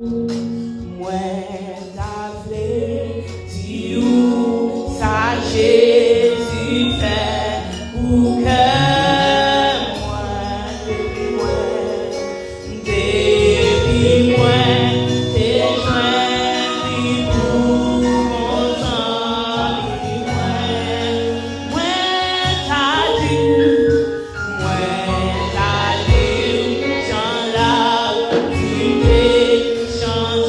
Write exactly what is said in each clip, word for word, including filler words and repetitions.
Mwen ta vle di ou sa Jezi fè pou kè mwen, depi mwen, depi mwen te jwenn li pou bon zanmi mwen. Mwen ta di, mwen ta di, jan l ap kite, jan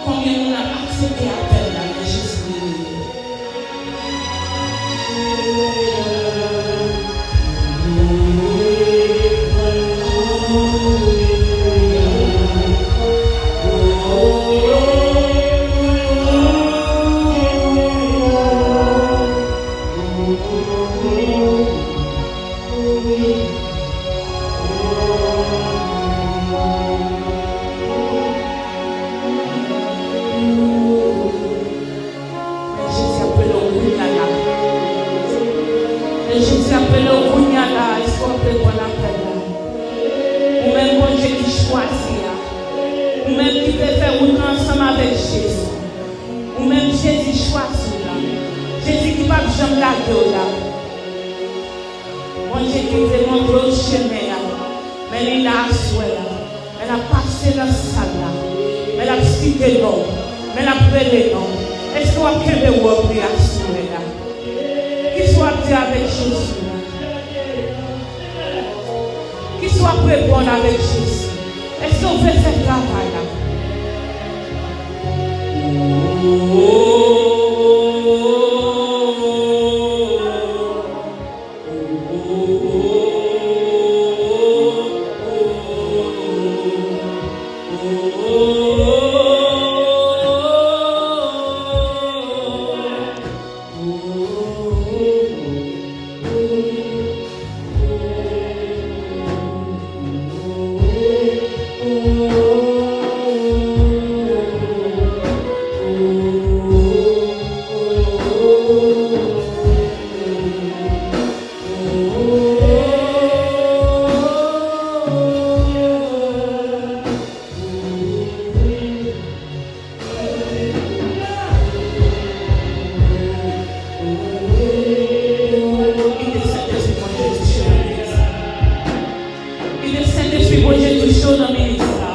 Konbyen moun ap aksepte apèl la nan Jezi li menm? Jezi ap rele w kounye a la. Jezi ap rele w kounye a la. Èske w ap reponn apèl la? Ou menm Bondye ki chwazi a. Ou menm ki vle fè wout la ansanm avèk Jezi. Ou menm Jezi chwazi w la. Jezi ki p ap janm lage w la. Bondye ki vle montre w chemen an, men li la aswè a, men l ap pase nan sal la, men l ap site non w, men l ap rele non w. Èske w ap kenbe wòb li aswè a? Kisa w ap di avèk Jezi la? Kisa w ap reponn avèk Jezi? Èske w vle fè travay la? Kite Sentespri Bondye touche w nan minit sa.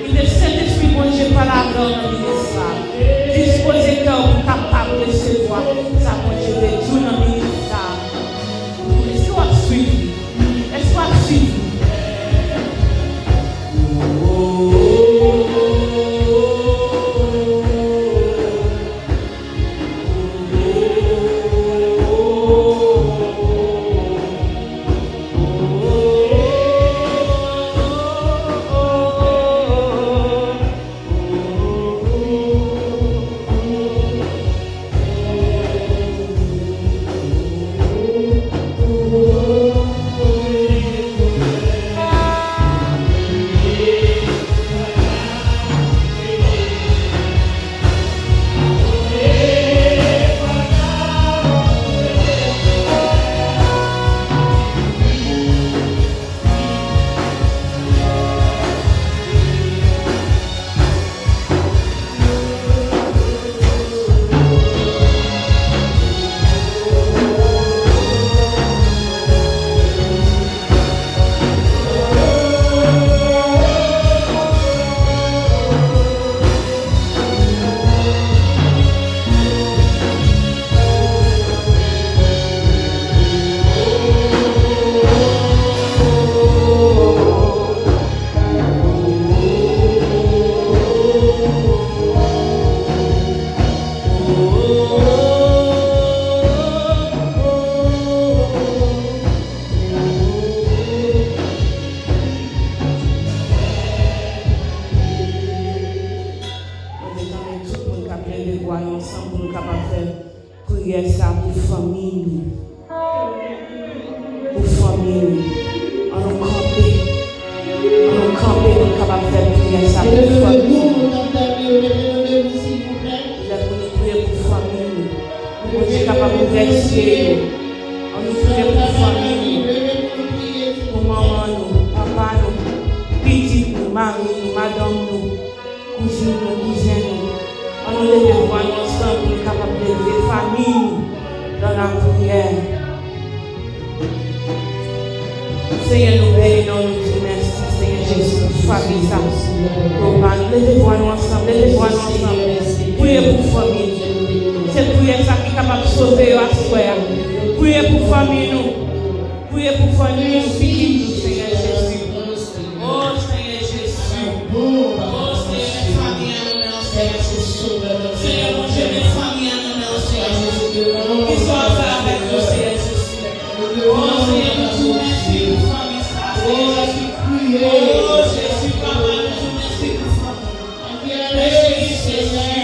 Kite Sentespri Bondye touche w nan minit sa. Kite Sentespri Bondye pale avè w nan minit sa. Dispoze kè w pou w kapab resevwa sa Bondye vle di w nan minit sa. Èske w ap swiv li? Èske w ap swiv li? Mwen bezwen tout moun k ap leve vwa yo ansanm pou nou kapab fè priyè sa pou fanmi nou. Pou fanmi nou. An nou kanpe. An nou kanpe pou nou kapab fè priyè sa pou fanmi nou. Lè pou nou priye pou fanmi nou. Pou Bondye kapab ouvè zye yo. An nou priye pou fanmi nou. Pou manman nou, papa nou, pitit nou, mari nou, madanm nou. Kouzin nou, kouzen nou, an nou leve vwa nou ansanm pou nou kapab leve fanmi nou nan lapriyè. Senyè, nou beni non w, nou di w mèsi, Senyè Jezi, pou fanmi sa. Papa, nou leve vwa nou ansanm, leve vwa nou ansanm. Priye pou fanmi nou. Se priyè sa ki kapab sove yo aswè a. Priye pou fanmi nou. Priye pou fanmi nou, pitit nou, Senyè Jezi. O Senyè Jezi. O Senyè, fanmi an nou nan Senyè Bondye, men fanmi an nan men w, Senyè Jezi. Kisa w ap fè avèk yo, Senyè Jezi? O Senyè, nou di w mèsi pou fanmi sa, Senyè Jezi. O Jezi, papa, nou di w mèsi pou fanmi. Mèsi, Jezi.